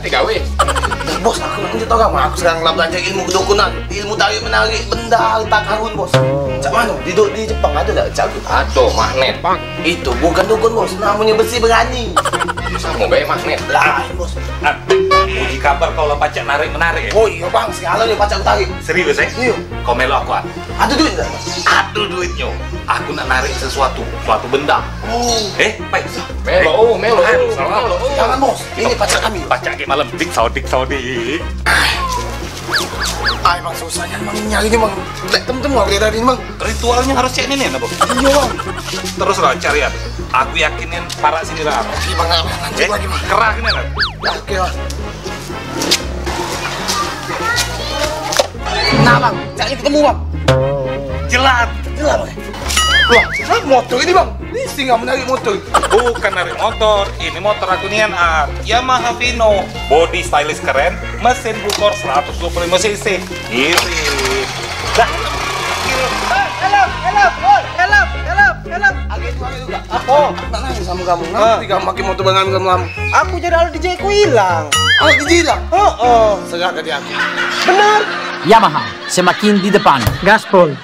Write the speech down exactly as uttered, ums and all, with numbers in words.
Gawe. Nah, bos, aku nak tunjuk orang. Aku sekarang lah belajar ilmu kedukunan, ilmu tarik menarik benda harta karun, bos. Cak mana? Di, di Jepang ada tak cak tu? Ada magnet. Itu bukan dukun, bos. Namanya besi berani. Sama bae magnet. Lain, bos. Ah, puji kabar kau lah pacak narik menarik, ya? Oh iya, bang. Segala dia pacak tarik. Serius, eh? Iya. Kau melok aku, ah? Ada duit tak? Ada duitnya. Aku nak narik sesuatu, suatu benda. Oh. Eh, baik. Melo, oh, melo, oh, melo, oh. Jangan, bos. Ini pacak kami. Pacak ke malam dik saudi saudi. Ai, bang, susah kan, bang, nyari ni, bang. Lek tem-tem, bang, dari tadi, bang. Ritualnya harus cek ini, apa? Iya, bang. Terus lah cari, ya. Aku yakinin parak sini lah. Iya, bang, bang, lanjut lagi, bang. Kerah ini lah. Oke, bang. Nah, bang, cari ketemu, bang. Jelas. Jelas, bang. Wah, motor ini, bang. Ini singa menarik motor. Bukan narik motor, ini motor aku nian, ah. Yamaha Vino. Body stylish keren, mesin bukor seratus dua puluh lima cc. Irit. Dah. Helm, helm, oi, helm, helm, helm. Agak itu, agak itu, Kak. Apa? Nak nanya sama kamu. Kenapa kamu pakai motor bangan kamu lama? Aku jadi alat D J ku hilang. Alat D J hilang? Heeh. Serah ke dia aku. Benar. Yamaha, semakin di depan. Gaspol.